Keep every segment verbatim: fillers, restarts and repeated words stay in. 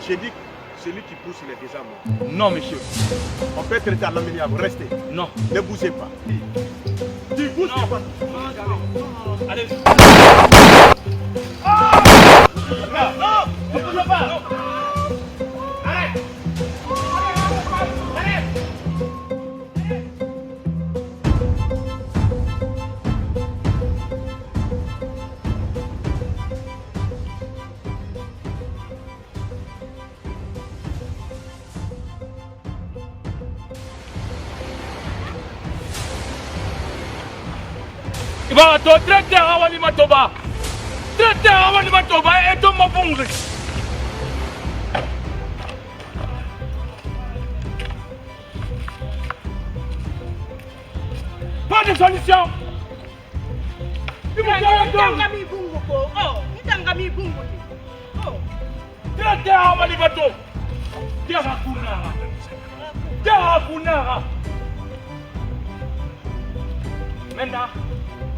J'ai dit, celui qui pousse, il est déjà mort. Non, monsieur. On peut traiter à l'amiable. Restez. Non. Ne bougez pas. Tu bouges pas. Allez. Ah! Non, non, ne bougez pas. Arrête. Arrête. Iba to traité awali matoba. Traité awali matoba e to mabungi. Pas de solution. Ibu jalan dong. Tangga mi bungu ko. Oh, ni tangga mi bungu ni. Oh. Traité awali bato. Jaha kunara. Jaha kunara. Maintenant,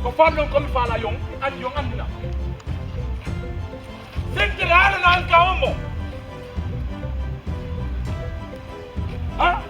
ko fallon comme fala yon, an yon andina. Sentire ala na anka omo. Ha?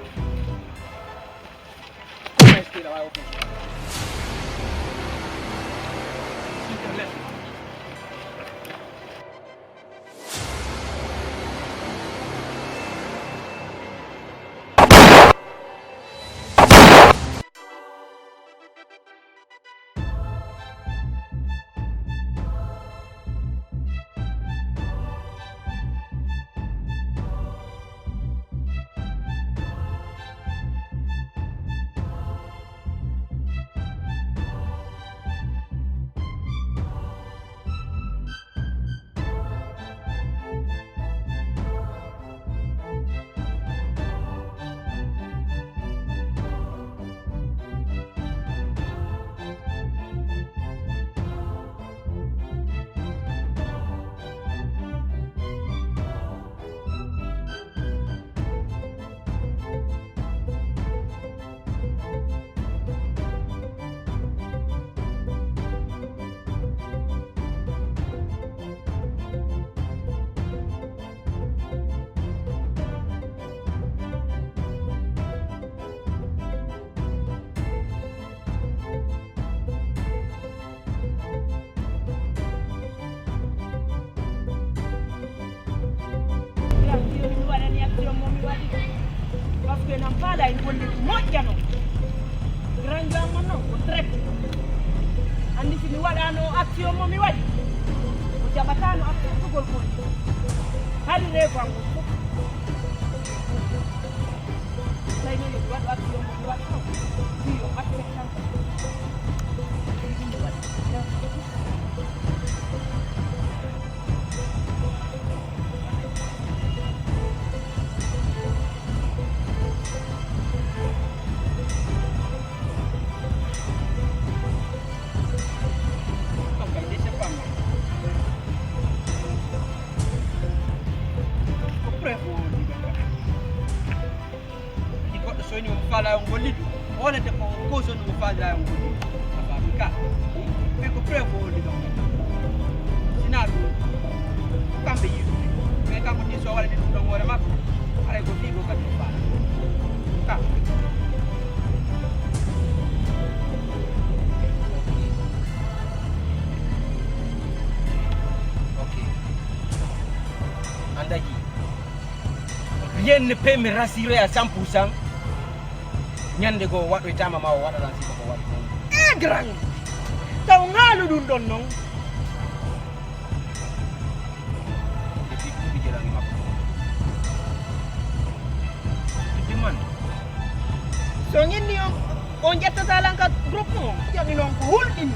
Parce que nan faala en golle moƴƴa non. Grand jam mon non ko traite. Andi si mi waɗano action mo mi waɗi. Ko jaɓatano action tugol golle. Hari reefango fof. Tawi noon yo mi waɗu action mo mi waɗi o. Wi yo acceptan. Ko preuve o woni ɗon waɗa. Ɗi goɗɗo so woni omo faala on gollidu, o wonata ko cause on omo faalira on gollidu. A faami ka? Ɓe ko preuve o woni ɗon waɗa. Sinaa ɗum, ko kamɓe yiɗude. Mais kanko ni so waɗani ɗum ɗon hoore makko, haray ko fii ko kadi o faala. Ka. Ok. An daji. Rien ne peut me rassurer à cent pour cent. Ñande goo waɗoytaama ma o waɗanan si ko waɗi noon. Eh, grand. Taw ŋaalu ɗum ɗon noon. Depuis duuɓi jeɗɗi makko. Demande. So ñinni on, on ƴettata lan ka groupe o. Jaɓi noon ko hulɓini.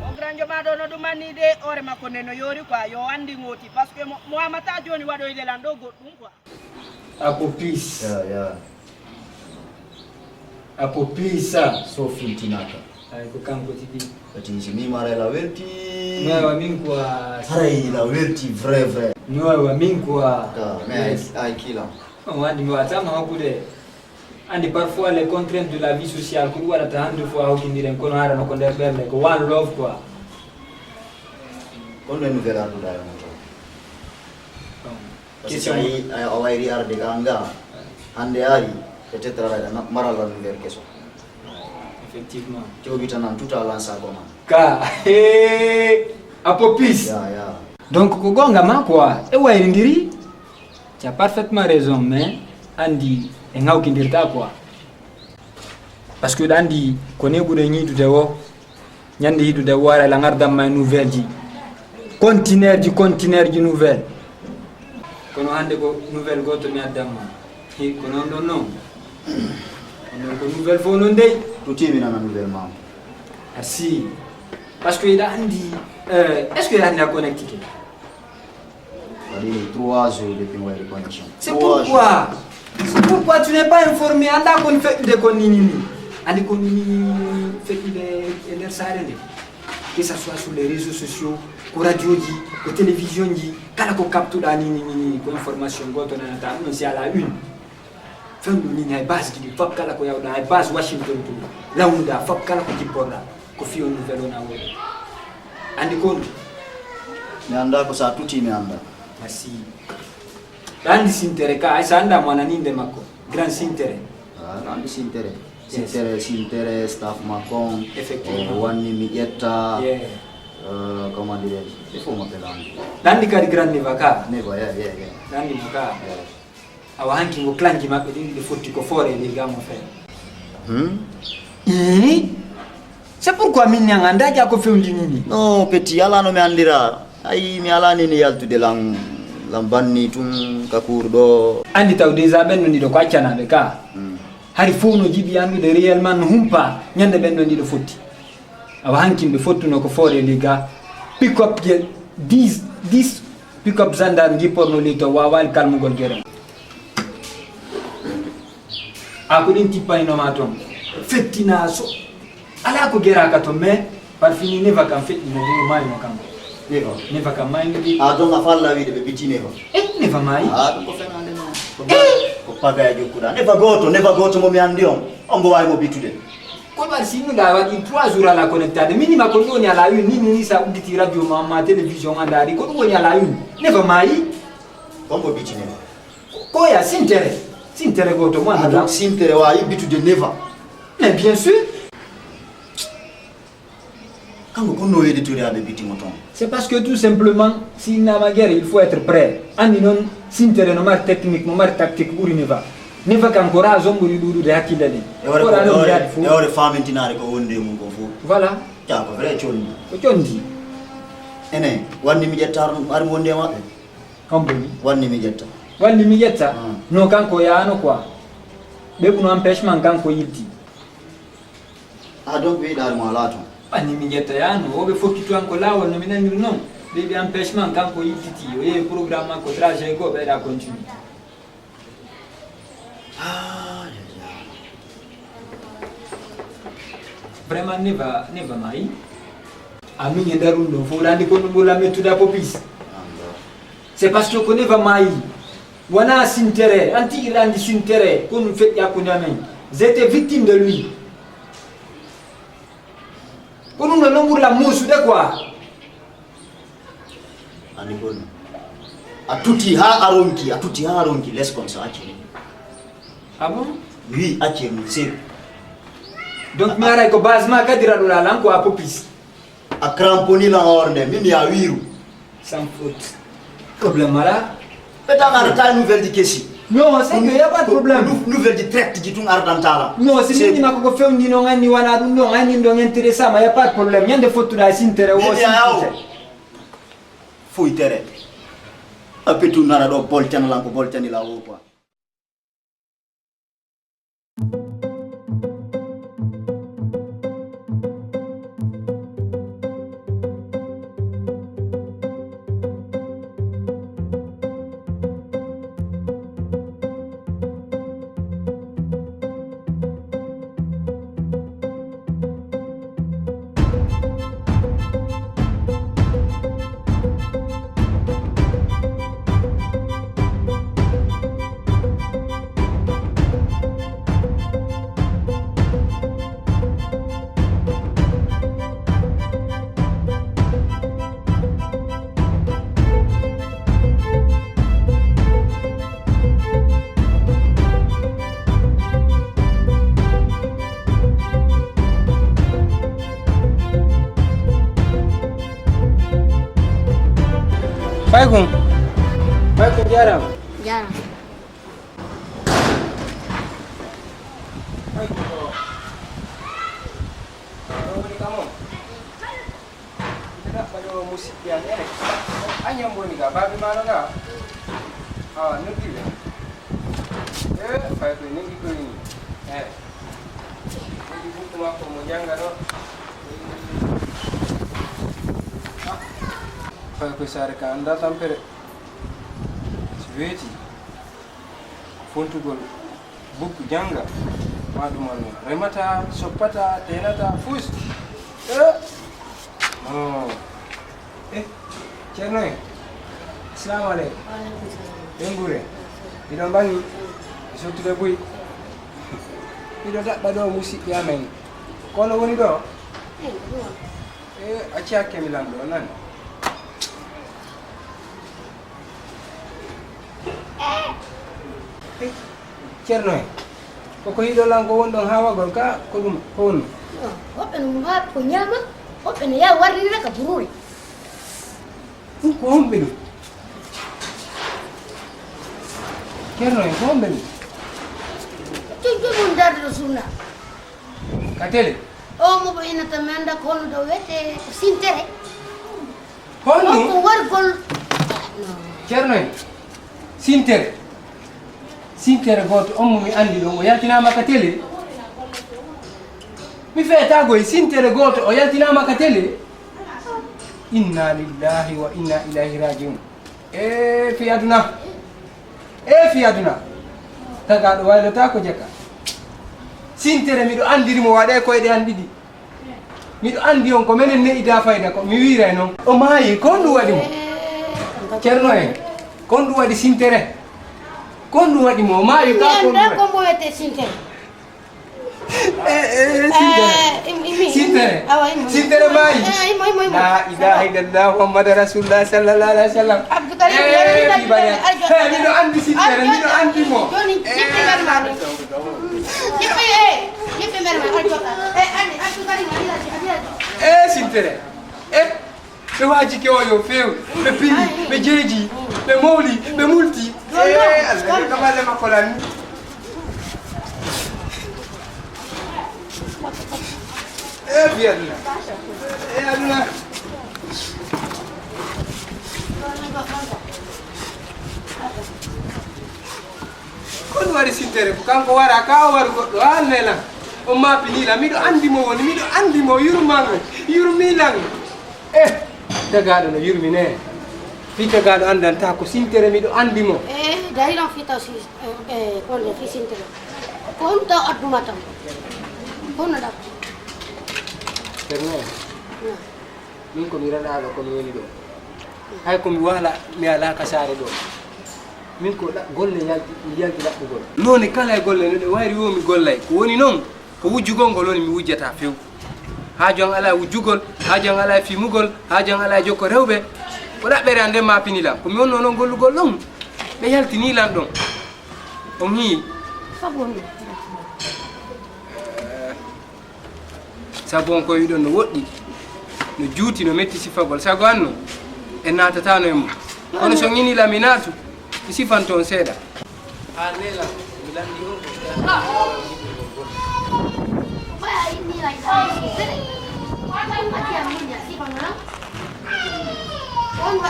O grand jo ma ɗo no ɗum anni de, hoore makko nde no yoori quoi, yo anndi ngooti, parce que mo, mo amata jooni waɗoyde lan ɗo goɗɗum quoi. Ako peace. Yeah, yeah. Ako peace. So fintinaka. Ay, ko kanko tigi. Kadi si mi mara la welti. No wa min quoi. Haray la welti vrai vrai. No wa min quoi. Ka mais ay, ay kila. On wadi mi wata ma hokkude. Andi parfois les contraintes de la vie sociale ko ɗum waɗata hande fof a hokkindiren kono harano ko nder ɓernde ko one love quoi. Kono e nouvelle arduɗa e mon toon? Parce que si a wayri arde ka nga hande ari, peut-être aɗa marala nouvelle keso. Effectivement. Cowi tan an tout à l'an sa ko man ka. Apopis ya ya. Donc ko gonga ma quoi e wayrindiri. Tu as parfaitement raison mais andi e ngawkindirta quoi. Parce que ɗa andi ko neɓuɗo e ñiidude o ñande yiɗude o ara la ngardamma e nouvelle ji conteneer ji conteneer ji nouvelle. Kono hande ko nouvelle goto mi addamma. Ko non ɗon non. Ko non ko nouvelle fof non dey. Tutimi nana nouvelle mama. Merci. Parce que hiɗa andi est ce que hiɗa andi a connectike? Waɗi trois jours depuis mi wayri connexion. C'est pourquoi c'est pourquoi tu n'es pas informé anda kon feƴƴude kon nini ni. Andi kon nini feƴƴude e nder saare nde. Que ça soit sur les réseaux sociaux, ko radioji, ko télévision ji, kala ko kaptuɗa nini nini ko information goto nanata ɗum si ala une. Fendu nini hay base ji ɗi fop kala ko yawɗa hay base Washington to lawnuda fop kala ko jipporɗa ko fiyo nouvelle on a woɗi. Andi kon? Mi anda ko sa tuti mi anda. Merci. Ɗa andi sintere ka ay sa anda mo ananinde makko grand sintere. Ah, mi andi sintere. Sintere sintere staff makko on. Effectivement. Wanni mi ƴetta. Comment dirais-je? Il faut m'appeler andi. Ɗa andi kadi grand neva ka. Neva yeah yeah yeah. Ɗa andi mo ka. Awa hanki ngo clanji maɓɓe ɗin ɗiɗo fotti ko foore e ley gamo fen. Hmm? Ii. C'est pourquoi min ni an andaji ako fewndinini? Non petit ala no mi andira. Ayi mi ala nini yaltude lan lan banni tun ka kuuru ɗo. Andi taw déjà ɓen no ɗiɗo ko accanaɓe ka. Hmm. Hari fof no jiɓi andude réellement no humpa ñande ɓen ɗon ɗiɗo fotti. Awa hankin ɓe fottuno ko foore liga pick up je dix dix pick up gendarme jipporno li to wawali kalmugol gere. A ko ɗin tippaynoma toon fettina so ala ko geraka toon mais parfini neva kam feƴƴino ɗum mayno kanko. Neva neva kam mayno ɗi a donc a falla wiide ɓe bitti neva. E neva mayi a ɗum ko fenade non ko pagaye jokkuɗa neva goto neva goto momi andi on on mbo wawi mo bittude. Kono aɗa sinnuɗa waɗi trois jours ala connectade minima ko ɗum woni ala une ni ni sa udditi radio ma ma télévision ma daari ko ɗum woni ala une neva mayi. Kombo bitine. Koya sintere sintere goto mo anda donc sintere wawi bitude neva. Mais bien sûr. Kanko ko no wede touriyade bitimo ton. C'est parce que tout simplement si innama guerre il faut être prêt andi noon sintere no mari technique no mari tactique ɓuri neva. Neva kanko ra zombo ri ɗuɗude hakkille ɗen. Ewre ko ewre famintinare ko wondi e mum kon fof. Voilà. Ca ko vrai condi. Ko condi. Ene wanni mi ƴetta ar mo wondi e maɓɓe. Kam boni wanni mi ƴetta. Wanni mi ƴetta. No kanko yaano quoi. Ɓe ɓuno empêchement kanko yilti. A donc ɓe yiɗaade mo alaa toon. Anni mi ƴetta yaano, o ɓe fokki toon ko laawol no mi nanngiri noon. Ɓe ɓe empêchement kanko yittiti, o yehi programme makko trajet goo ɓeyɗa continue. Vraiment neva neva maayi. A miñe ndarun ɗon fof ɗaandi ko ɗum ɓurla mettude a popis. C'est parce que ko neva maayi. Wona sintere an tigi lanndi sintere ko ɗum feƴƴi hakkunde amen. J'étais victime de lui. Ko ɗum ɗo non ɓurla muusude quoi. Ani ko a tuti ha a ronki a tuti ha a ronki les comme ça acci. Ah bon? Oui acci ɗum c'est. Donc mi aray ko base ma kadi raɗoɗa lan ko a popis. A cramponi lan hoore nde min ya wiiru. Sans faute. Problème ala. Ɓe tan arata nouvelle ji kesi. Non c'est que y a pas de problème. Nouvelle ji traite ji tun ardantala. Non si min makko ko fewndi non anni wona ɗum ɗon anni ɗon intéressant ma y a pas de problème ñande fottuɗa e sintere o sintere. Foytere. A petu nana ɗo boltana lan ko boltani la o quoi. Ɓay kon. Ɓay kon jaaraama. Jaaraama. Ɓay kon. Ɗo woni kam on. Ina ɗaɓɓa ɗo musiɓɓe am ene. Añam woni ga, baabi maano ga. Awa, noddi ɓe. E, fay koye negi koye ni. E. Negi bukku makko mo jannga ɗo. Fay koye saare ka annda tampere. Si weeti. Fontugol bukku jannga. Ma ɗum on remata, soppata, tenata, fus. E. Oh. Eh, Ceerno en. Assalamu aleykum. Ɓe nguure. Miɗo mbaŋi. Mi sottude buy. Miɗo daɓɓa ɗo musiɓɓe amen. Kono woni ɗo? Eh, acci hakke mi lamɗo, on nani? Eh, Ceerno en. Koko yiɗo lan ko won ɗon haawagol ka, ko ɗum, ko wonno? Woɓɓe no haa ko ñaama, woɓɓe no yaha warrira ka buruuri. Ɗum ko homɓe ɗum? Ceerno en, ko homɓe ɗum? Joom, joom mum darde ɗo suuna. Ka télé? O mo ɓo inata mi annda ko honno ɗo wiyetee ko sintere. Honɗum? Ko wargol. Ceerno en, sintere. Sintere gooto on mo mi anndi ɗon, o yaltinaama ka télé. Mi feetago e sintere gooto, o yaltinaama ka télé. Inna lillahi wa inna ilayhi rajiun. E fi aduna. E fi aduna. Tagaaɗo waylotaako jaka. Sintere miɗo anndiri mo waɗa e koyɗe an ɗiɗi. Miɗo anndi on ko menen ne'i da fayda ko mi wiiray non. O maayi, ko honɗum waɗi mo? Ceerno en, ko honɗum waɗi sintere? Ko honɗum waɗi mo? O maayi ka ko honɗum waɗi? Mi annda ko mo wiyetee sintere. Eh, eh, sintere. Eh, im-, imi. Sintere. Awa, imo, imo. Sintere maayi. Eh, imo, imo, imo. La ilaha illallah Muhammadu Rasulullah sallallahu alaihi wasallam. Abdou Karim, eh, yaraɓi fi bane. Arjo. Eh, miɗo anndi sintere, miɗo anndi mo. Jooni, eh, jippe mberma ni. Jippe, eh, jippe mberma, arjo. Eh, anndi, Abdou Karim, a yira, a yira. Eh, sintere. Eh. Ɓe waajike o yo feew, ɓe piyi, ɓe jeeji, ɓe mawli, ɓe multi. Eh, Allah, ɓe kamalle makko lan. Eh, fi aduna. Eh, aduna. Ko ɗum waɗi sintere ko kanko wara ka o waru goɗɗo haalne lan. On maapini lan, miɗo anndi mo woni, miɗo anndi mo, yurman, yurmi lan. Eh, tagaaɗo no yurmine. Fii tagaaɗo anndanta ko sintere, miɗo anndi mo. Eh, dari lan fii taw si, eh, eh, ko nde fii sintere. Ko on taw adduma tan. Ko no ɗaɓɓi. Ceerno en. Min ko mi raɗaaɗo ko mi woni ɗo. Hay ko mi waala, mi alaa ka saare ɗo. Min ko ɗa-, golle yalti, mi yalti ɗaɓɓugol. Noone kala e golle no ɗe wayri wo mi gollay. Ko woni noon, ko wujjugol ngol woni mi wujjata few. Haaju an alaa e wujjugol, haaju an alaa e fimugol, haaju an alaa e jokko rewɓe. Ko ɗaɓɓere an nden maapini lan. Ko mi wonnoo noon gollugol ɗon. Ɓe yaltini lan ɗon. On hii. Sabu on ɗum. Sabu on ko wiɗon no woɗɗi, no juuti, no metti sifagol. Sago an no, en naatatano e mum. Kono so ŋini la mi naatu, mi sifanto on seeɗa. Haa neela, mi lanndi on ko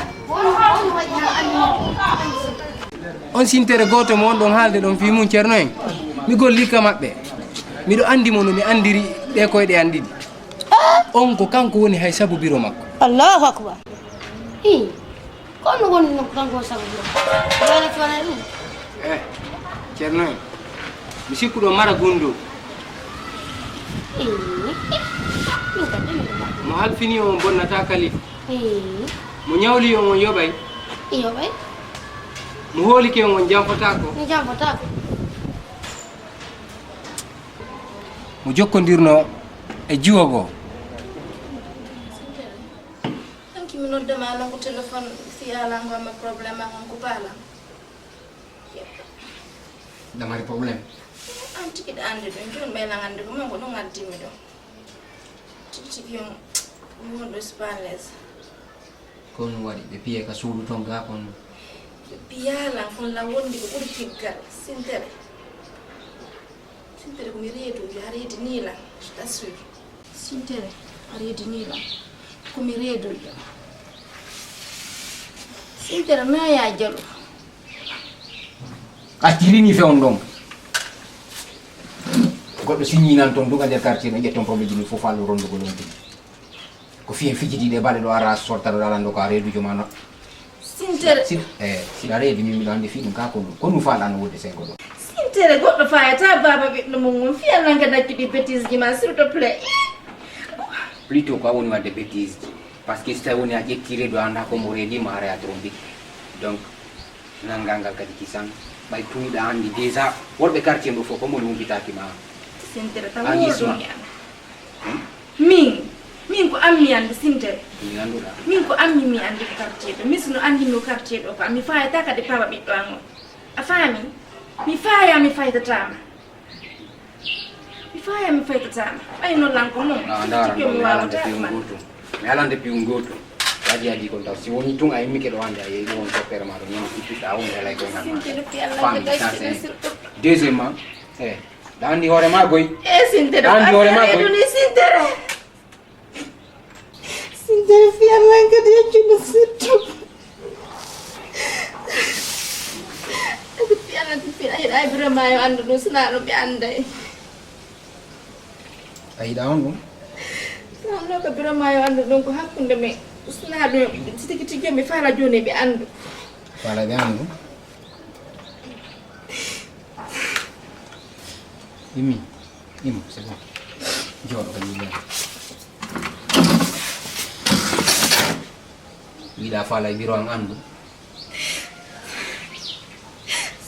On sintere gooto mo on ɗon haalde ɗon fii mum, Ceerno en, mi gollii ka maɓɓe. Miɗo anndi mo no mi anndiri ɗee koyɗe an ɗiɗi. On ko kanko woni hay sabu biro makko. Allahu akbar. Hii, ko on woni no kanko woni sabu biro makko? Wala fi wala ɗum. Eh, Ceerno en, mi sikkuɗo mara gunndoo. Hii, min kadi mi ɗum. Mo halfini on, on bonnata kalifa. Hii. Mo ñawli on, on yoɓay. Mi yoɓay. Mo hoolike on, on janfotaako. Mi janfotaako. Mo jokkondirno e jiwo goo. Hanki mi noddama lango téléphone, si a lango ma problème an ko pala. Ɗa mari problème? An tigi ɗa anndi ɗum, jooni ɓay lan anndi ko min ko ɗum addimi ɗo. Tigi tigi on, mi won ɗo Spain les. Ko ɗum waɗi ɓe piye ka suudu ton gaa kon. Ɓe piyalan kon la wondi ko ɓuri tiggal. Sintere. Sintere ko mi reedu, a reedi nii lan. Je t'assure. Sintere, a reedi nii lan. Ko mi reedu. Sintere, na ya jalu. A tirini fe on ɗon. Goɗɗo siññinan ton duga nder quartier ɗo ƴetton probléme ji ɗin fof faallu rondugol on tigi. Ko fiyen fijitiiɗe baɗe ɗo ara sortata ɗo alanɗo ko a reedujo ma no. Sintere. Si, eh, siɗa reedi min miɗo anndi fii ɗum ka ko ɗum. Ko ɗum faalano wodde sengo ɗo. Sintere goɗɗo fayata baaba ɓiɗɗo mum on fiya nanga daccuɗi bêtise ji ma s'il te plaît. Plutôt ko a woni wadde bêtise ji. Parce que si tawi woni a ƴetti reedu a annda ko mo reedi ma ara a trompike. Donc, nanngal ngal kadi kisan, ɓay tumiɗa anndi déjà worɓe quartier ɗo fof ko mo lumpitaaki ma. Sintere taw An woɗo isma. Mi annda. Hmm? Min, min ko an mi anndi Sintere. Mi annduɗa. Min ko an mi mi anndi ko quartier ɗo. Min sino anndi mi ko quartier ɗo ko an mi fayata kadi papa ɓiɗɗo an on. A faami? Mi faya mi faytataama. Mi faya mi faytataama. Ɓay no lanko non. Ah, ndara, mi alande piw gotum. Mi alande piw gotum. Waji aji kon taw. Si woni tun a immike ɗo hannde a yehi ɗo on toppere ma ɗo ñande ittita a woni elay koy nan ma. Famille chance. Deuxièmement, eh, ɗa anndi hoore ma goy. E Sintere ɗa anndi hoore ma goy. Sintere. Sintere fiyallan kadi yaccuno surtout. Kadi fiyallan ɗum fiya hiɗa ay biro ma yo anndu ɗum sina ɗum ɓe annday. A yiɗa on ɗum? Sina ɗum ko biro ma yo anndu ɗum ko hakkunde men. Sina ɗum si tigi tigi mi faala jooni ɓe anndu. Faala ɓe anndu. Imi, imo, c'est bon. Jooɗo ko yimɓe. Wiɗa faala e biro an anndu.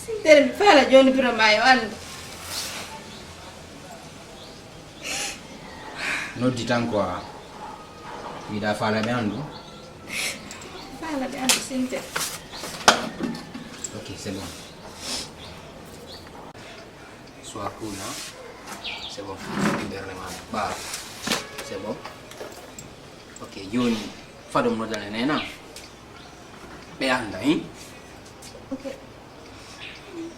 Sintere mi faala jooni biro ma yo anndu. Noddi tan ko a wiɗa faala ɓe anndu. Faala ɓe anndu Sintere. Ok, c'est bon. Soit cool, hein? C'est bon. Ɓernde ma ɓaaro. C'est bon. Ok, jooni fadom noddane nena. Ɓe annda, hein? Ok.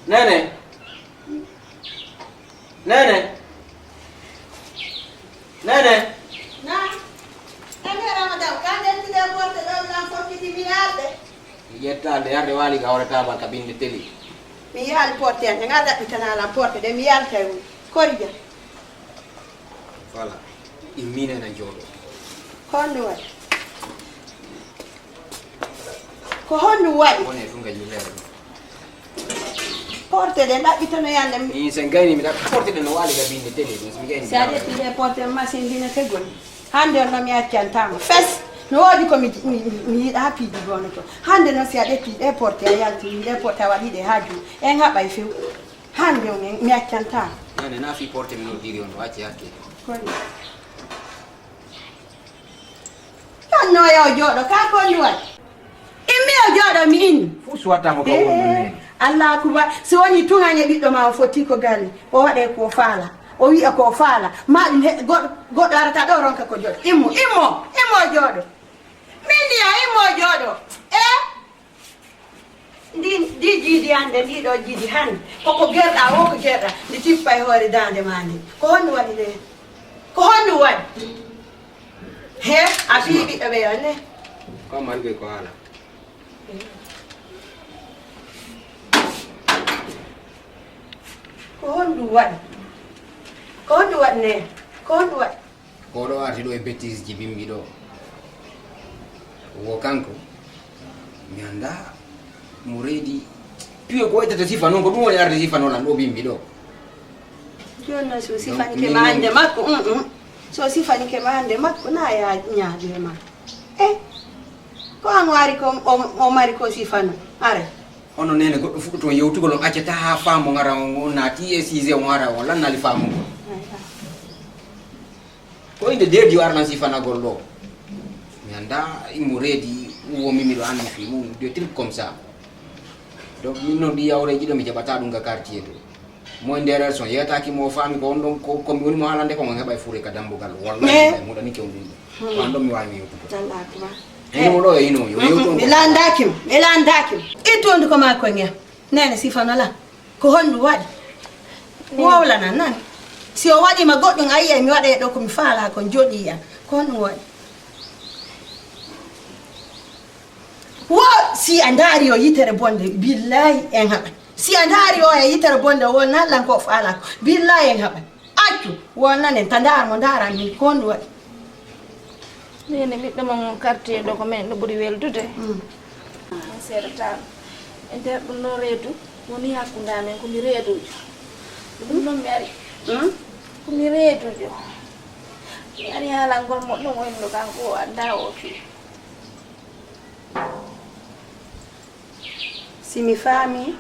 Nene. Nene. Nene. Na. Nene Ramadan, ka nden tide porte ɗo lan fokkiti mi yarde. Mi ƴetta nde yarde waali ka hoore taabal ka binde teli. Mi yaali porte an, ɓe ngal ɗaɓɓitana lan porte ɗe mi yaltay woni. Korija. Voilà. Immina na jooɗo. Ko honɗum waɗi? Ko honɗum waɗi? Woni e tunga jullere ɗum. Porte ɗe ɗaɓɓitano yande mi. Min sen gayni mi ɗaɓɓi porte ɗe no waali ga binde télé ɗum. Si mi gayni si a ƴetti ɗe porte machine ndina kegol. Hande on no mi accantama. Fes. No woodi ko mi mi mi yiɗa piiji gono to. Hande no si a ƴetti ɗe porte a yalti ɗe porte a waɗi ɗe haaju. En haɓay few. Hande on en mi accantama. Nane na fi porte mi no diri on wacce hakke. Koy. Tan no yo jooɗo ka ko ni waɗi. Immi o jooɗo mi inni. Fuu suwatamo ka wonno nene. Allah akubar. So woni tuŋaŋe ɓiɗɗo ma o foti ko galle o waɗe ko faala o wi'a ko faala ma ɗum he- goɗɗo goɗɗo arata ɗo ronka ko jooɗo immo immo immo jooɗo. Min ndiya immo jooɗo. E ndi ndi jiidi hannde ndi ɗo jiidi hannde koko gerɗa o ko gerɗa ndi tippa e hoore daande ma nde ko honno waɗi nde ko honno waɗi he a fii ɓiɗɗo ɓe anne. Ko mari ɓe ko haala. Ko honɗum waɗi? Ko honɗum waɗi nene? Ko honɗum waɗi? Ko ɗo arti ɗo e bêtise ji bimbi ɗo. Wo kanko mi annda mo reedi piyo ko waɗtata sifa noon ko ɗum woni arde sifa noon lan ɗo bimbi ɗo. Jooni noon so sifanike ma hannde makko um um so sifanike ma hannde makko na ya ñaaɗo e ma e ko an waari ko o mari ko sifano are. Hono nene goɗɗo fuɗɗoto on yewtugol on accata haa faamo ngara on naati e sise on ara on lannali faamugol. Ko inde deedi o arnan sifanagol ɗo mi annda imo reedi uwomi miɗo anndi fi mum de truc comme ça. Donc min noon ɗi yawreeji ɗo mi jaɓata ɗum ga quartier to. Moy ndeerer son yeetaaki mo faami ko on ɗon ko komi woni mo haalande ko on heɓa e fuure ka dambugal walla e muɗani kewndin ɗum ko an ɗon mi waawi mi yewtugo. Allahu akbar. Hino mo ɗo e hino, yo yewtu on. Mi landaaki mo, mi landaaki mo. Ittu hunduko maa ko ngen. Neene sifano lan. Ko honɗum waɗi? Wowlana nan. Si o waɗii ma goɗɗum a yi'ay mi waɗay ɗo ko mi faalaa kon jooɗii an. Ko honɗum waɗi? Wo si a ndaari o yitere bonde, billaahi en haɓan. Si a ndaari o e yitere bonde, o wonnan lan ko o faalaa ko. Billaahi en haɓan. Accu, wonnan en, ta ndaar mo, ndaaran min, ko honɗum waɗi? Neene, ɓiɗɗo mon on quartier ɗo, ko men ɗo ɓuri weldude. Mm. Min seedataa. E nder ɗum ɗon reedu, woni hakkunde amen, ko mi reeduujo. Ɗum ɗon mi ari. Mm? Ko mi reeduujo. Mi ari haalangol mo ɗum, o inno kanko o anndaa o fii. Si mi faamii,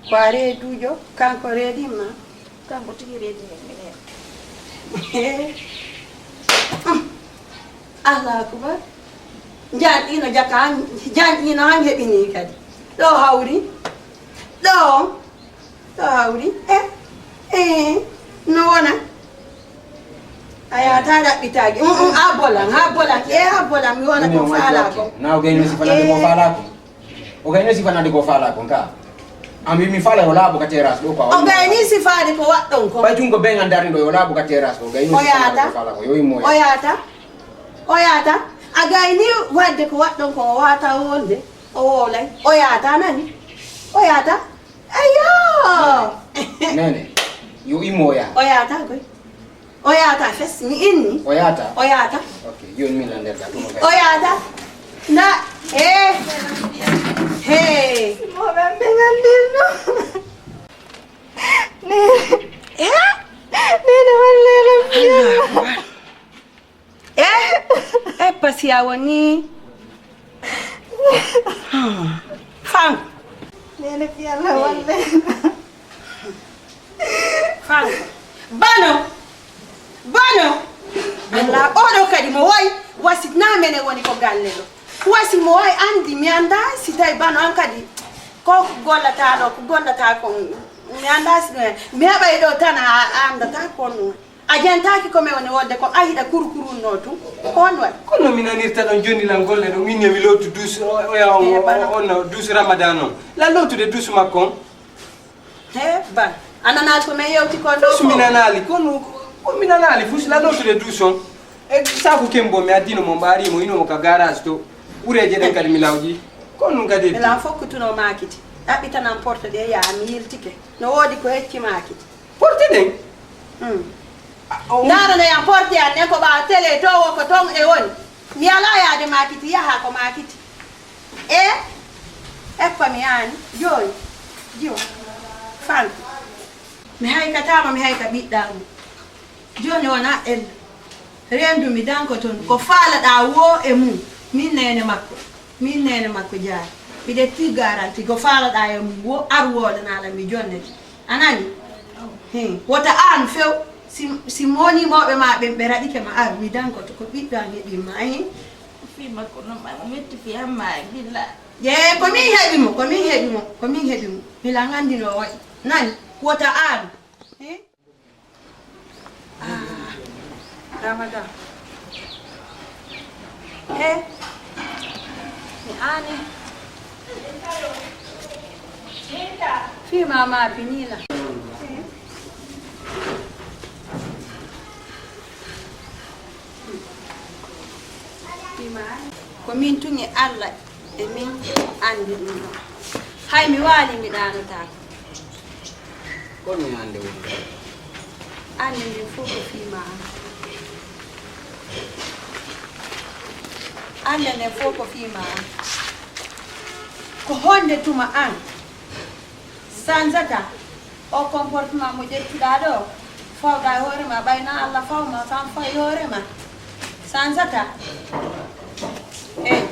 ko a reeduujo, kanko reedii ma? Kanko tigi reedii min, minen. Allahu akbar. Njanɗiino jaka, njanɗiino han heɓinii kadi. Ɗo hawri. Ɗo. Ɗo hawri. Eh, eh, no wona? A yaata ɗaɓɓitaaki. Mm, mm, a bolan, a bolan. Eh, a bolan, mi wona ko faalaa ko. Na o gayno si fanande ko faalaa ko. O gayno si fanande ko faalaa ko, ka. An wi mi faalaa yo laaɓu ka terrasse ɗo, ko a o gayni si faade ko waɗɗon ko. Ɓay jungo ben an darni ɗo yo laaɓu ka terrasse ɗo. O gayno si fanande ko faalaa ko. Yo immo. O yaata. O yaata. A gayni wadde ko waɗɗon ko o waata wonde. O wowlay. O yaata nani. O yaata. Ayo! Neene, yo immo o yaha. O yaata koy. O yaata fes, mi inni. O yaata? O yaata. Ok, yo mi la nder ga, tuma o yaata. Na, eh. Hey. Mo ɓe ɓe ngandino. Neene. Eh? Neene, walle la. Allahu akbar. Eh? Eh, Pasiya woni. Hmm. Fanko. Neene fi Allah walle. Fanko. Bano. Bano. Allah, oɗo kadi mo woy, wasi na mene woni ko galle ɗo. Wasi mo woy andi, mi anda si tawi bano an kadi ko gollata ɗo, ko gollata ko mi anda si mi heɓay ɗo tan a andata ko no. A jantaaki ko mi woni wodde ko a hiɗa kurukurunno tun. Ko on waɗi? Kono mi nanirta ɗon jonni lan golle ɗo min mi lootu dus o- oya on Eh, bana. On no dus Ramadan on. La lootude dus makko on. He, ban. A nanaali ko min yewti kon ɗo Dus ko? Mi nanaali kono ko mi nanaali fus la lootude dus on. E saku kembo mi addino mo mbaari mo ino mo ka garage to. Ureeje ɗen kadi mi lawƴi. Kon nun kadi. Ela fokkutuno maakiti. Ɗaɓɓitanan porte ɗe yaa mi yiltike. No woodi ko hecci maakiti. Porte ɗen? Hmm. Ndaaranoyan porte an nden ko ɓaawo tele to wo ko ton e woni. Mi alaa yaade maakiti yaha ko maakiti. E eppa mi yaani jooni. Jiwo. Fan. Mi haykataama mi hayka ɓiɗɗaamu. Jooni wona ella. Reendu mi danko ton ko faalaɗaa wo e mum. Min neene makko. Min neene makko jaari. Miɗe tigga aranti ko faalaɗaa e mum wo ar woolanaa lan mi jonnete. A nani? He, wota aan few, si, si moni mawɓe maa ɓen ɓe raɗike ma, ar, mi dankoto, ko ɓiɗɗo an heɓii ma, he? Fii makko noon, ɓay mo metti fii an maa e billa. Ye, ko min heɓi mo, ko min heɓi mo, ko min heɓi mo. Mila nganndi no o waɗi. Nani? Wota aan. He? Ah, Ramadan. Eh, mi aani. Fii ma ma pinila. Fii ma aani. Ko min tun e Allah e min anndi ɗum ɗo. Hay mi waali mi ɗaanotaako. Kono mi hannde woni ɗo. Annde nden fof ko fii ma an. Annde nden fof ko fii ma an. Ko honde tuma an sanzata o comportement mo ƴettuɗaa ɗo, fawɗaa e hoore ma, ɓay na Allah faw ma, tan faw e hoore ma. Sanzata. Eyi,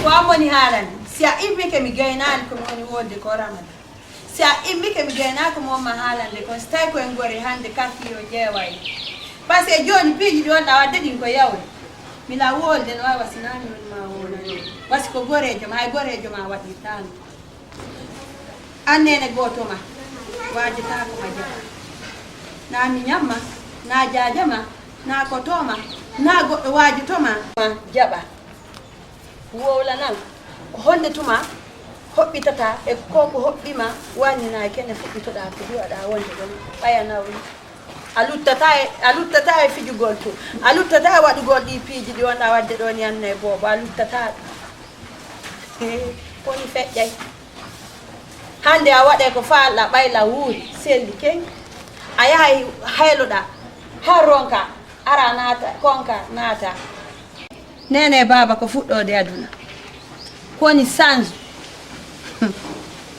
ko an woni haalande. Si a immike mi gaynaali ko mi woni wonde ko Ramadan. Si a immike mi gaynaako mo ma haalande kon, si tawi ko en gore hannde quartier o ƴeeway. Parce que jooni piiji ɗi wonɗaa waɗde ɗin ko yawre. Mila wolde no wawa si naa mi woni ma wonani. Wasi ko goreejo ma, hay goreejo ma waɗirtaano. An neene gooto ma, waajataako ma jaa. Naa mi ñamma, naa jaaja ma, naa ko to ma, Na goɗɗo waaji to ma, ma jaɓa. Wowla nan, ko honde tuma hoɓɓitata e ko ko hoɓɓima wannina kene fuɗɗitoɗa ko duwaɗa wonde ɗon ɓaya nawni. A luttata e, a luttata e fijugol to. A luttata e waɗugol ɗi piiji ɗi wonɗa wadde ɗon yanna e boobo. A luttata. He, koni feƴƴay. Hande a waɗe ko faalɗa ɓayla wuuri, selli key. A yahay hayloɗa, har ronka, ara naata, konka, naata. Nene baaba ko fuɗɗoode aduna. Koni sanju.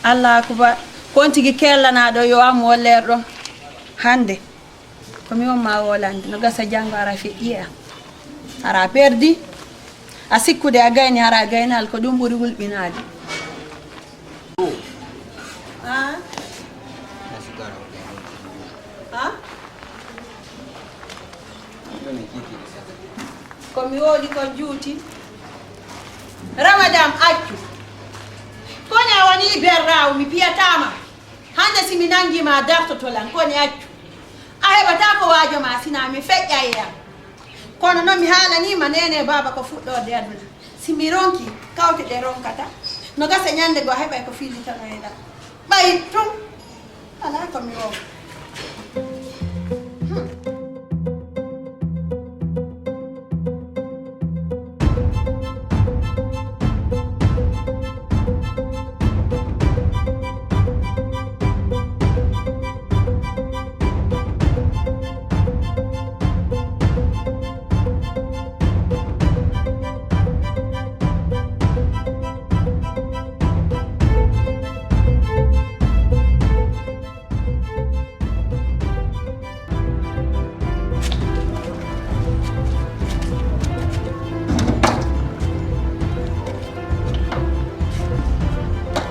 Allah akubar. Kon tigi kellanaɗo yo am wollerɗo. Hande. Ko mi on ma wolande. No gasa jango ara feƴƴi am. Ara perdi. A sikkude a gayni ara gaynal ko ɗum ɓuri wulɓinaade. Ah? Ah? Ko mi woodi kon juuti. Ramadan accu. Koni a woni berraawo mi piyataama. Hande si mi nangi ma dartoto lan koni accu. A heɓata ko waajo ma sina mi feƴƴa e am. Kono non mi haalaniima nene baaba ko fuɗɗorde aduna. Si mi ronki kawte ɗe ronkata. No gasa ñande goo a heɓay ko fillitanoyɗa. Ɓay tun. Alaa ko mi woo.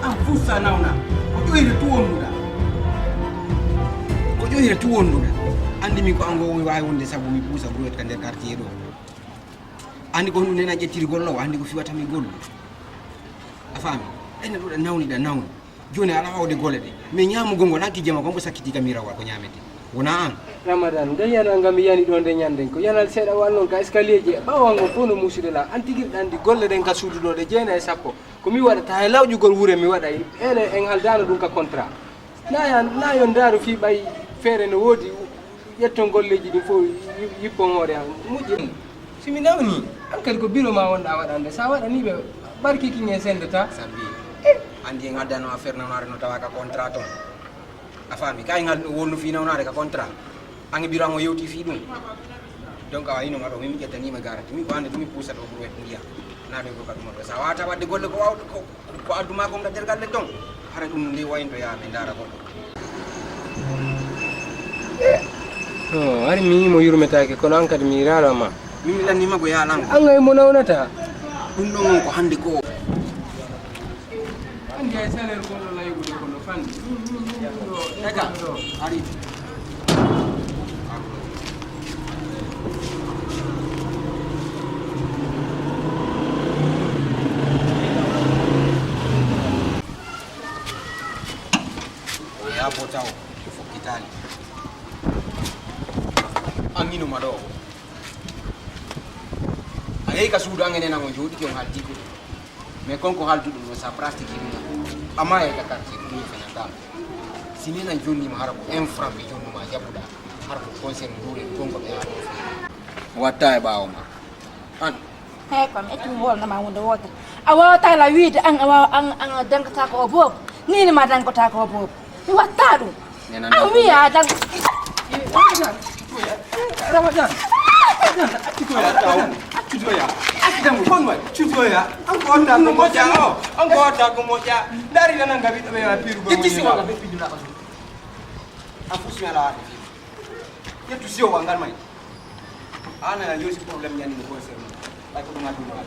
An fusa nawna ko ƴoyre tu wonduɗa. Ko ƴoyre tu wonduɗa. Andi mi ko ango mi wawi wonde sabu mi pusa brouette ka nder quartier ɗo. Andi ko honɗum nena ƴettiri gollo o andi ko fiwata mi gollo. A faami? Ene ɗuɗa nawniɗa nawni. Jooni ala wawde golle ɗe. Mais ñaamugol ngol hanki jama ko mbo sakkiti kam mi rawa ko ñaamete. Wona an. Ramadan, nga yana nga mi yani ɗo nde ñanden ko yanal seeɗa wal noon ka escalier je ɓawa ngon fof no musude la an tigirɗa andi golle ɗen ka suudu ɗo ɗe jeena e sappo. Ko mi waɗata hay lawƴugol wure mi waɗa ene en haldano ɗum ka contrat. Na ya na yo ndaaru fii ɓay feere no woodi. Ƴetton golleeji ɗin fof yippon hoore an moƴƴi. Si mi nawni an kadi ko biro ma wonɗa waɗande sa waɗani ɓe barki kin e sendata. Sabbi andi en addano affaire nawnaare no tawa ka contrat ton. A faami ka en wonno fii nawnaare ka contrat. An e biro an o yewti fii ɗum. Donc awa ino maɗo min mi ƴettanima garanti min ko hande ɗum mi puusata o ɓuri wettu ndiya. Naade ko ka ɗum ɗo sa wawata wadde golle ko wawde ko ko adduma ko nga dergal le ton. Hara ɗum nde wayno yaa ɓe ndaara goɗɗo. To hari mi yimo yurmetaake kono an kadi mi yirala ma. Min mi lannima ko yaalanko. An ay mo nawnata. Ɗum ɗon on ko hande ko. Andi ay salaire gonɗo layugude kono fanni. Ega ari. Yabo taw fokkitani. Amino maɗo. A yehi ka suudu an enen an o jooɗi ke on haldi ko. Mais kon ko haalduɗo ɗo sa pratique ɗum amma e ka quartier ɗum e fenata si nenan jonnima hara ko un franc ɓe jonnuma jaɓuɗa hara ko conseil mo duure gongo ɓe haala watta e ɓaawo ma an. Hey, ko mi acci mi wolnama hunde wotere. A wawata la wiide an a wawa an an a dengata ko o boobo. Nini ma dengata ko o boobo. Mi watta ɗum. An wiya dan. Ramadan. Ramadan. Accu doya. Accu doya. Accu dangu kon way. Accu doya. An ko watta ko moƴƴa o. An ko watta ko moƴƴa. Dari nan ngabi to be piru go. Itti si wala be pidu na. An fusi ala. Yettu si o wangal mai. Ana yo si problème ñani no concerne. Ay ko dum aduna.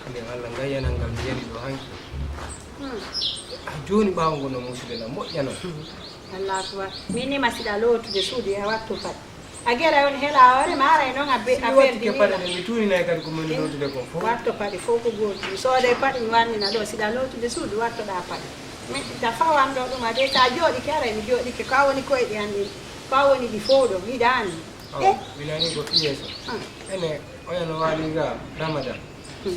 Nden Allah ngayyanal ngal mi yari ɗo hanki. Hmm. Jooni ɓaawo ngo no muusude na moƴƴa non. Allahu akbar. Min ni ma siɗa lootude suudu ya wattu paɗe. A gera on hela hoore ma aray non a be-, a perdi ni. Paɗe ɗen mi tuuninay kadi ko min lootude kon fof. Watto paɗe fof ko gootum. Mi sooday paɗe mi wannina ɗo. Siɗa lootude suudu wattoɗa paɗe. Mi ta fawan ɗo ɗum a de sa jooɗike aray mi jooɗike ko a woni koyɗe an ɗin. Ko a woni ɗi fof ɗo giɗa an. Oh, eh? Minani ko fii yeeso. Ah. Ene, oya no waali ga Ramadan. Hmm.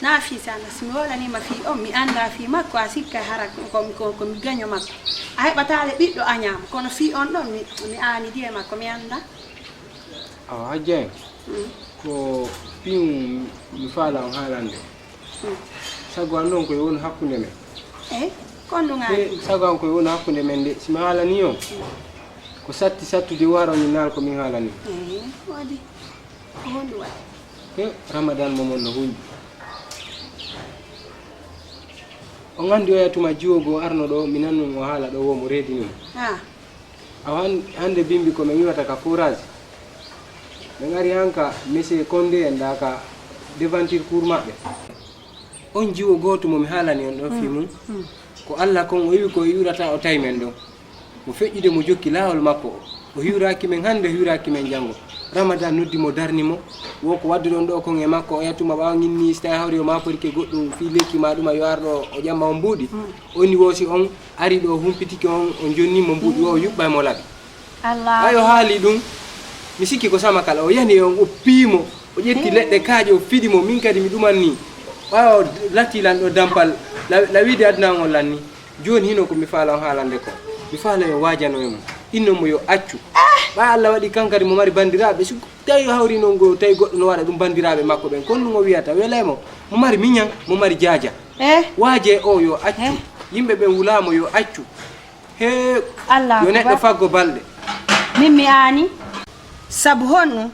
Na fii sana, si mi woolanima fii on, mi annda fii makko, a sikka hara ko, ko, ko, ko mi gaño makko. A heɓataale ɓiɗɗo a ñaama, kono fii on ɗon, mi, mi aani diye makko, mi annda. Awa, Hajja en, mm, ko fii mum mi faala on haalande. Mm. Sago an ɗon ko yo wonu hakkunde men. Eh, kon ɗum e, aani. Sago an ko yo wonu hakkunde men de, si mi haalani on, mm, ko satti sattude waro ni naal ko min haalani. Eh, waɗi. Ko honɗum waɗi? He, Ramadan mo mon no hunƴi. On anndi oya tuma jiwo goo arno ɗo, mi nannun o haala ɗo wo mo reedini mo. Ah. Awa han-, hannde bimbi ko min iwata ka forage. Min ari han ka Monsieur Condé en ɗa ka devanture cour maɓɓe. On jiwo gooto mo mi haalani on ɗon fii mum, ko Alla kon o iwi ko o iwrata o tawi men ɗon. Mo feƴƴude mo jokki laawol makko o. O hiwraaki men hannde, o hiwraaki men janngo. Ramadan noddi mo, darni mo. Wo ko wadduɗon ɗo kon e makko, oya tuma ɓaawo ŋinni, si tawi hawri o maaporike goɗɗum fii lekki ma ɗuma yo ar ɗo o ƴamma on mbuuɗi. O ni wo si on ari ɗo humpitike on, o jonni mo mbuuɗi wo o yuɓɓay mo laɓi. Allahu. Ɓay o haali ɗum, mi sikki ko Samakala, o yani e on, o piyi mo, o ƴetti leɗɗe kaaƴe, o fiɗi mo, min kadi mi ɗuman ni. Ɓay o latti lan ɗo dampal, la, la wiide aduna on lan ni. Jooni hino ko mi faala on haalande ko. Mi faala yo waajano e mo. Inno mo yo accu. Ɓay Alla waɗi kan kadi mo mari bandiraaɓe, si tawi hawri non ngo, tawi goɗɗo no waɗa ɗum bandiraaɓe makko ɓen, kon ɗum o wiyata, welay mo. Mo mari miñan, mo mari jaaja. Eh? Waaje o yo accu. Eh? Yimɓe ɓen wulaa mo yo accu. He, Allah yo neɗɗo akbar. Faggo balɗe. Min mi aani. Sabu honɗum?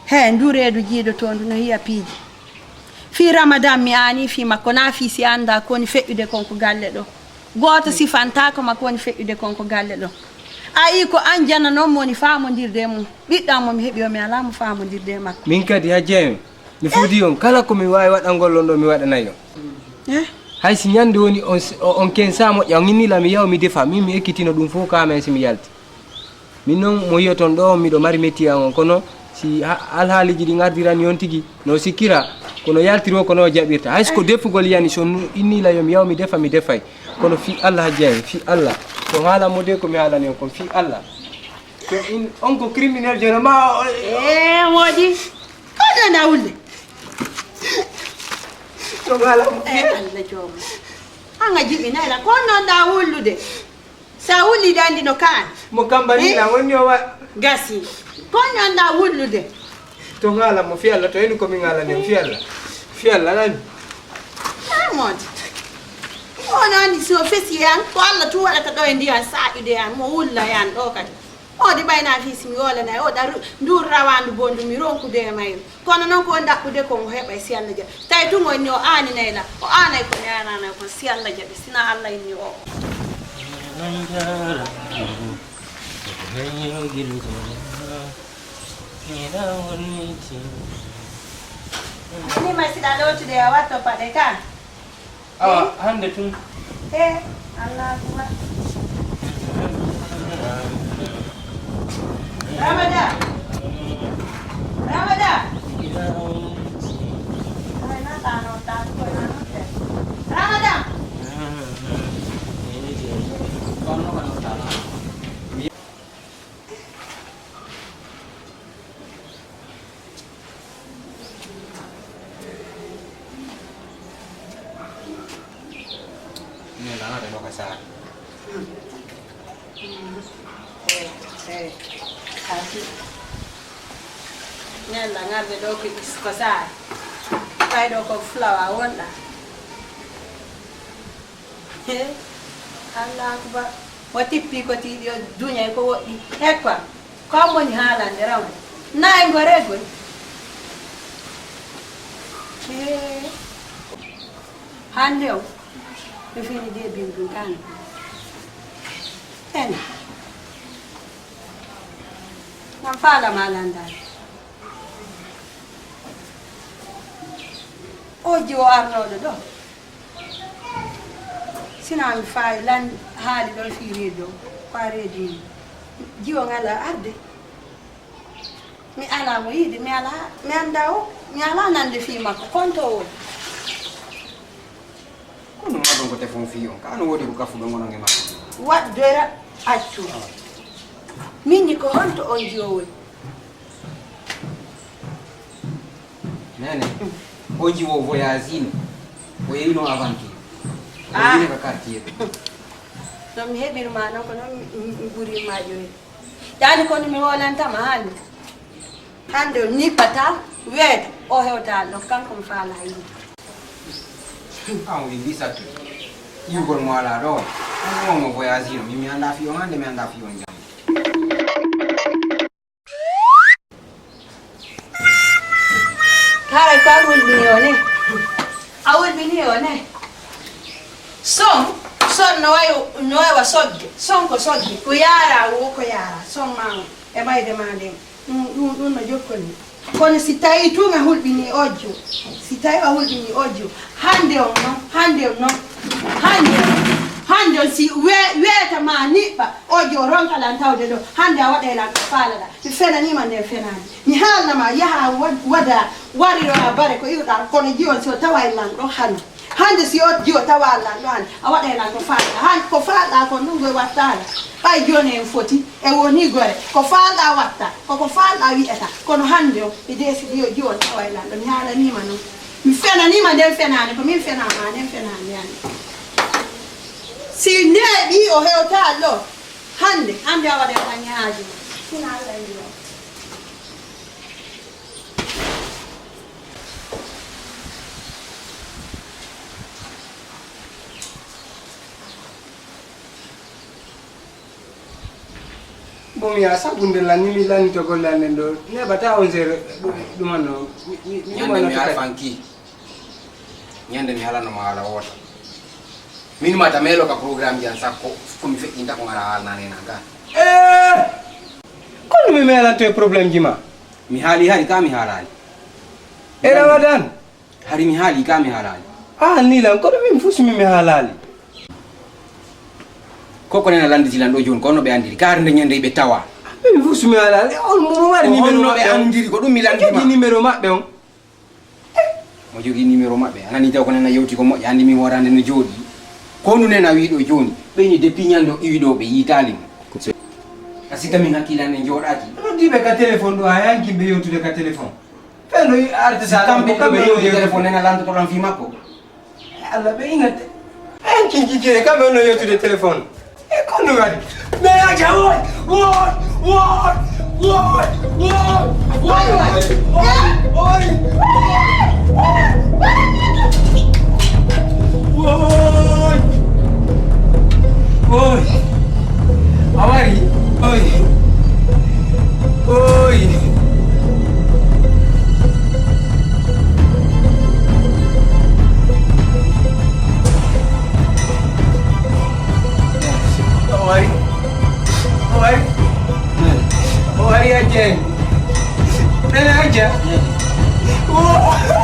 He, ndu reedu jiidotoondu no hiya piiji. Fii Ramadan mi aani fii makko, na fii si annda ko woni feƴƴude kon ko galle ɗo. Gooto sifantaako ma ko woni feƴƴude kon ko galle ɗo. A yii ko an jana non mo woni faamondirde e mum. Ɓiɗɗo am mo mi heɓi o mi alaa mo faamondirde e makko. Min kadi a jeemi. Mi fodi on, kala ko mi waawi waɗangol on ɗo, mi waɗanay on. Eh? Hay si ñande woni on, on kensa moƴƴa, on inni la mi yaw mi defa, min mi ekkitino ɗum fof ka men si mi yalti. Min noon mo yiyoton ɗo, miɗo mari metti an on, kono si ha-, alhaaliiji ɗi ngardirani on tigi, no sikkira, kono yaltiri o, kono o jaɓirta. Hay so ko defugol yani, so nu-, inni la yo mi yaw mi defa, mi defay. Kono fii Allah hajjay, fii Allah. Ko haala mo de ko mi haalani on kon, fii Allah. Ko in, on ko criminel, je no ma o, e, moodi. Ko ɗo na wulde. To ngala mo. E Allah joomo. An a jiɓi nayla, ko non ɗa wullude. Sa wulli dandi no kaan. Mo kambani la wonni o wa. Gasi. Ko non ɗa wullude. To ngala mo fi Allah, to en ko mi ngala ne fi Allah. Fi Allah nan. E moodi. On andi so fesi yan, ko Allah tu waɗata ɗo e ndiyan saƴude yan, mo wulla yan ɗo kadi. O di ɓayna fii si mi woolanay, o ɗa ru-, ndu rawandu bondu mi ronkude e mayru. Kono noon ko woni ɗaɓɓude ko mo heɓay si Allah jaɓi. Tawi tun woni o aaninay la, o aanay ko mi aananay kon si Allah jaɓi, sina Allah inni o. Ni ma siɗa lootude a watto paɗe ka. Awa, hannde tun. Eh, Allahu akbar. Ramadan. Ramadan. Ay, na ta no ta ko na no te. Ramadan. Min lanata ɗo ka saare. Eh, eh, kasi. Min lanata ɗo ko is-, ko saare. Ɓay ɗo ko fulawa wonɗa. He, Allahu akbar. Mo tippi ko tiiɗi o duñay ko woɗɗi. Hekka. Ko woni haalande rawane. Nayi ngo regoy. He. Hande o. Ɓe fini de bimbi kan. Ene. Nan faala ma landani. O jiwo arnoɗo ɗo. Sinaa mi faayi lan haali ɗon fii reedio, ko a reedio. Jiwo ngala arde. Mi alaa mo yiide, mi alaa, mi anndaa o, mi alaa nande fii makko. Konto o. Kono ma ɗon ko tefon fii on. Ka no woodi ko kafuɗo ngono nge makko. Waɗdoyra accu. Min ni ko honto on jiwo woni? Nene, o jiwo voyage ino. O yeyino aventure. O Ah. Yeyino ka quartier. No mi heɓirma noon ko noon mi, mi, mi ɓurirma jooni. Yaani kono mi wolantama hannde. Hannde o niɓɓata, weeta, o hewta ɗo, kanko mi faala yiide. An o indi sattude. Yiwgol mo alaa ɗo. An o mo voyage ino. Min mi anndaa fii on hannde, mi anndaa fii on janngo. Haray ko a hulɓini o ne? A hulɓini o ne? Son, son no wayo, no wawa sogge. Son ko sogge. Ko yaara wo ko yaara. Son ma on. E mayde ma nden. Ɗum, ɗum, ɗum no jokkoni. Kono si tawi tun a hulɓini ojjo, si tawi a hulɓini ojjo, hannde on non, hannde on non, hannde on, hannde on si we-, weeta ma niɓɓa, ojjo o ronka lan tawde ɗo, hannde a waɗay lan ko faalaɗa. Mi fenaniima nden fenaande. Mi haalna ma, yaha wa-, wada, wariro a bare ko iwɗa, kono jiwon si o taway lan ɗo hano. Hannde si o jiwo tawa lan ɗo hannde, a waɗay lan ko faalɗa. Han-, ko faalɗa kon ɗum koye wattaala. Ɓay jooni en foti, e woni gore. Ko faalɗa watta, koko faalɗa wi'ata. Kono hannde o, mi deesidi yo jiwon tawa e lan ɗo. Mi haalaniima non. Mi fenaniima nden fenaande, ko min fenaa ma nden fenaande hannde. Si neeɓi o hewtaa ɗo, hannde, hannde a waɗay lan ñaaji ma. Sina Allah e ndiyam. Bon, mi yaha sabu nde lanni, mi lannito golle an ɗen ɗo. Neɓata onze heures ɗu-, ɗumanno. Mi, mi, mi Ñande ɗumanno mi fitata. Alfanki. Ñande mi haalano ma haala woota. Min ma ta meelo ka programme ji an sakko ko mi feƴƴinta ko ngara haalnane nan ka. Eh! Kono mi meelanto e problème ji ma? Mi haali hari ka mi haalaali. E Ramadan? Hari mi haali ka mi haalaali. Ah, ni lan, kono min fuu si mi, mi haalaali. Ko ko nena landiti lan ɗo jooni, ko honno ɓe andiri? Kaari nde ñande ɓe tawa. Min fuu si mi haalaali. On mo mari numéro maɓɓe on? Honno ɓe andiri? Ko ɗum mi landi ma. Jogi numéro maɓɓe on. Mo jogi numéro maɓɓe. A nani taw ko nena yewti ko moƴƴa, andi mi hoorande no jooɗi. Ko ndu nena wiiɗo jooni. Ɓe ni depuis ñande o iwi ɗo ɓe yiitaali mo. A sikka min hakkilande jooɗaaki. Noddiiɓe ka téléphone ɗo, a yankin ɓe yewtude ka téléphone. Ɓe no arde si sala kamɓe ko kamɓe ɗo ɓe yewti yewti téléphone nena lantotoɗon fii makko. E Allah ɓe inate. En kinkikire kamɓe no yewtude téléphone. E ko no waɗi? Mais aja woy, woy, woy, woy, woy, woy, woy, woy, woy. Woy. Woy. A wari? Woy. Woy. O wari. O wari. O wari, Hajja. Nana, Hajja. Woy.